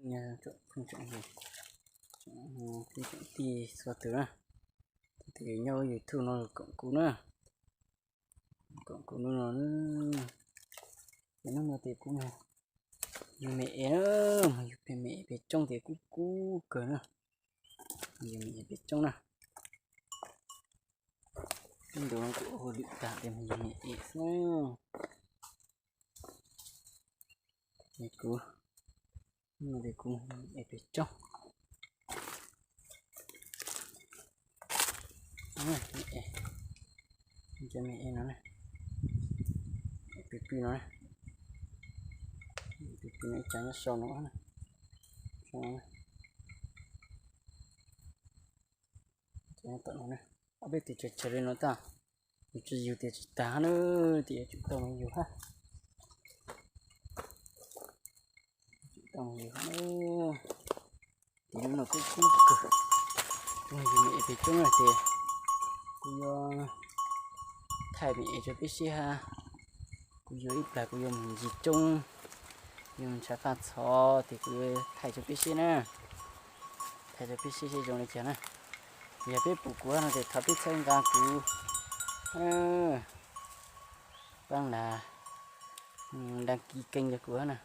Phooj ywg, tij txhua tus na, tus nyob YouTube no koom kuv na, koom kuv hnub no na. Ces hnub no ces kuv yug me es na, yug pem me es pem roob ces kub kub kawg na, yug me es pem roob na. Ib ntus no kuv ua hauj lwm tag ces yug me es xwb. Ces kuv, hnub no ces kuv yug me es pem roob. Me es, cov me es no na, pw pw no na, pw pw no ib co nyob sau no, sau no, tom no na. Ob peb tus tsawg tsawg li no tag, yus tsis yug tias tsis tag na, tias yuav tsum tau mus yug hab. Tsum tau mus yug hab. Ces hnub no kuj kub kawg, kuv yug me es pem roob no ces kuv yuav thaij me es rau peb saib hab. Kuv yuav ib plag kuv yuav mus ncig roob, yuav mus nrhav faj txhov ces kuv yuav thaij rau peb saib na. Thaij rau peb saib seb zoo li cas na. Yog peb pum kuv no ces thov peb txhawb nqa kuv, pab nas, đăng ký kênh rau kuv na.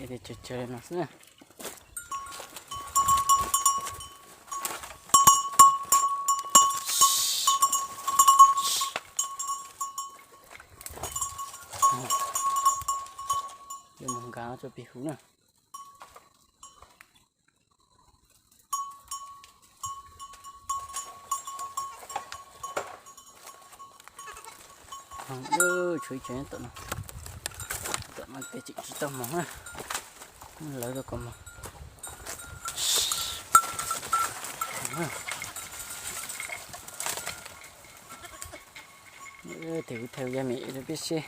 Tsawg tsawg li no xwb na. Yuav mus nqa rau pem huv na. Tshuav ib co tom no, tom no ces tseem tsis tau moog na, lawv rau kom moog. Tes kuv thaij ua me es rau peb saib.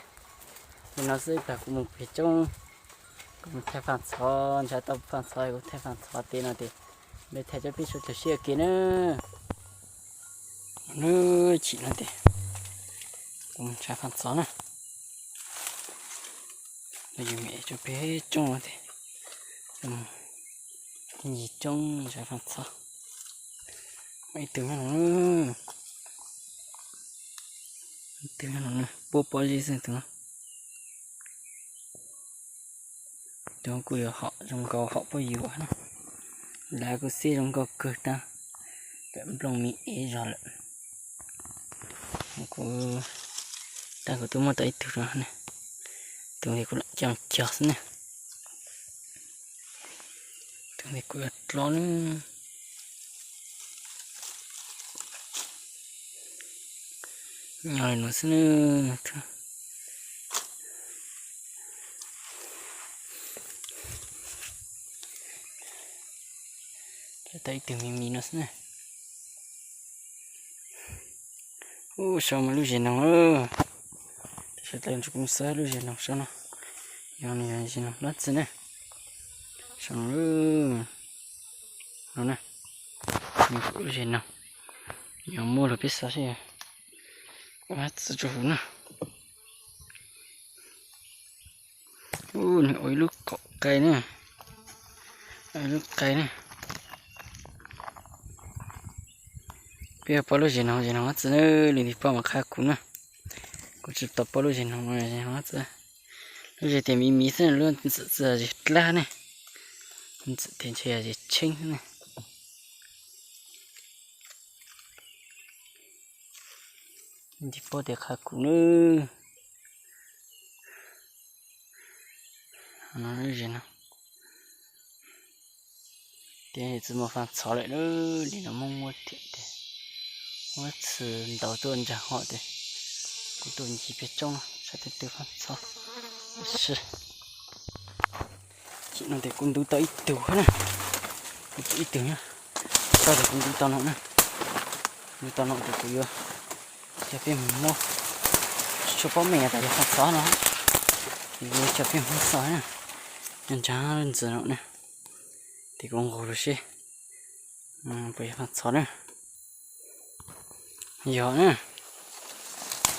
Li no xwb ib plag kuv mus pem roob, kuv mus thaij faj txhov, nrhav tau faj txhov kuv thaij faj txhov tes no tes, peb thaij rau peb sawv daws saib ua ke na. Chim no tes kuv mus nrhav faj txhov na. Yog me es rau pem roob no tes, ncig roob nrhav faj txhov. Ib tug nyob no, ib tug nyob no, puab pob zeb xwb tus no. Tus kuj yuav hom zoo nkauj hom puab yuav na. Lawv kuj xib zoo nkauj kawg tag, pem nplooj me es zog lawm. Kuv, tag kuv twb muab tau ib tug rau ne, tus ntawd kuv lam coj cog xwb ne. Tus ntawd kuv yuav dlob ne. Nyob li no xwb na. Tau ib tug me me no xwb na. Ub, sau mas lub zes noog lawm. Sawv daws nrog kuv xauj lub zes noog sau no. Yog no yog zes noog dab tsi ne? Sau no, no na, lub zes noog. Yog muaj los peb xauj seb dab tsi rau huv na. Ub, nws ua ib lub kaum qai na, ua ib lub qai na. Peb yog paub lub zes noog, zes noog dab tsi na, leej twg paub mas qha kuv na. Kuv tsis tau paub lub zes noog, zes noog dab tsi. Lub zes tias miv miv xwb, lub ntxim txawm zes dlab ne, ntxim tias ntshe yog zes tsheeb xwb ne. Leej twg paub tias qha kuv nawb. Zes no, ces tsis muaj faj txhov lawm, li no muaj muaj thiab tiag. Muab txhwm ntaus tuaj ntsaig hov tiag. Kuv tuaj ncig pem roob no saib twb twb faj txhov. Tab sis chim no ces kuv ntub tau ib tug na, kuv ntub ib tug na, tau tias kuv ntub tau no na, ntub tau no ces kuv yuav coj peb mus muab, tsis tshua paub meej tas yog faj txhov no, kuv yuav coj peb mus muab xauj na, nyob ntsab ntsis no na, ces kuv nqus rau seb puas yog faj txhov na. Yog na.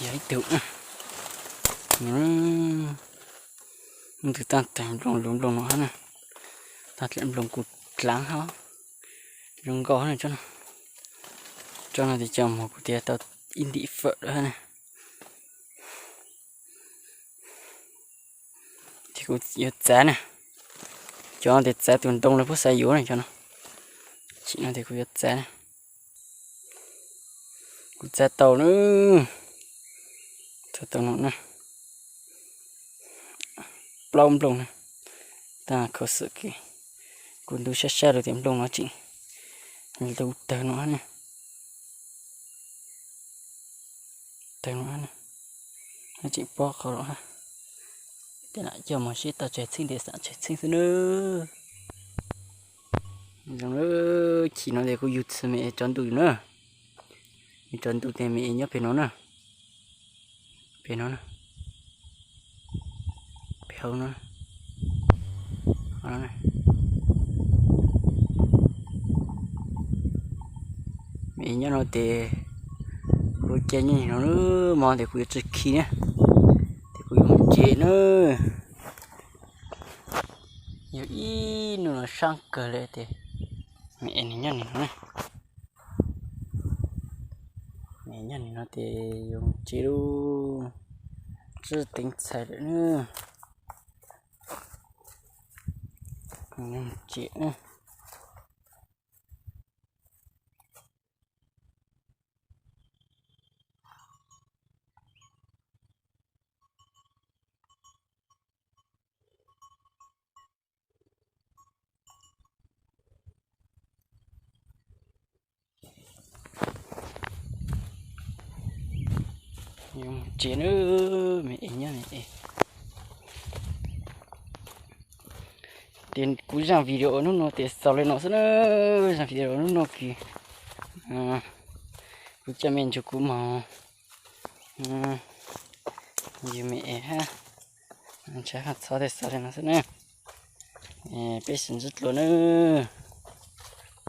Yog ib tug, ntws tag tag nploos lub nploos no hab na, tag tag nploos kuv dlaav hab, zoo nkauj hab na. Tsob no tes cov mog kuv tias tau ib ntim fawm lawm hab na. Ces kuv yuav txav na, cov no tes txav tus ntoo lawv puab xav yuav na cov no. Chim no tes kuv yuav txav na, kuv txav tau na, txav tau no na, plaub nploos na, tag kho xwm kev. Kuv ntu sab sab lawm tes nploos no tseem lug tawg no na, tawg no na, tseem pob qhov los hab. Tej lam coj mog seb tau tsawg txheej tes xam tsawg txheej xwb na. Zoo, chim no tes kuv yug txhij me es tsaus ntuj na, yug tsaus ntuj tes me es nyob pem no na, pem no na, pem hauv no. Me es nyob no tes kuv cia nyob no, mog tes kuv yuav tsis khi na, tes kuv yuav mus tsev na. Yog ib nub no sab kawg li tes me es nws nyob nim no na, me es nyob nim no tes yuav mus tsev lauj, tsis teev txhais lawm na, mus tsev na. Yuav mus tsev na, me es nyob ne. Ces kuv zaj video hnub no tes xaus li no xwb na, zaj video hnub no kws kuv coj me ntsuag kuv mog, yug me es hab, ntshai haj txhob tes xaus li no xwb na, peb sib ntsib dlua nawb.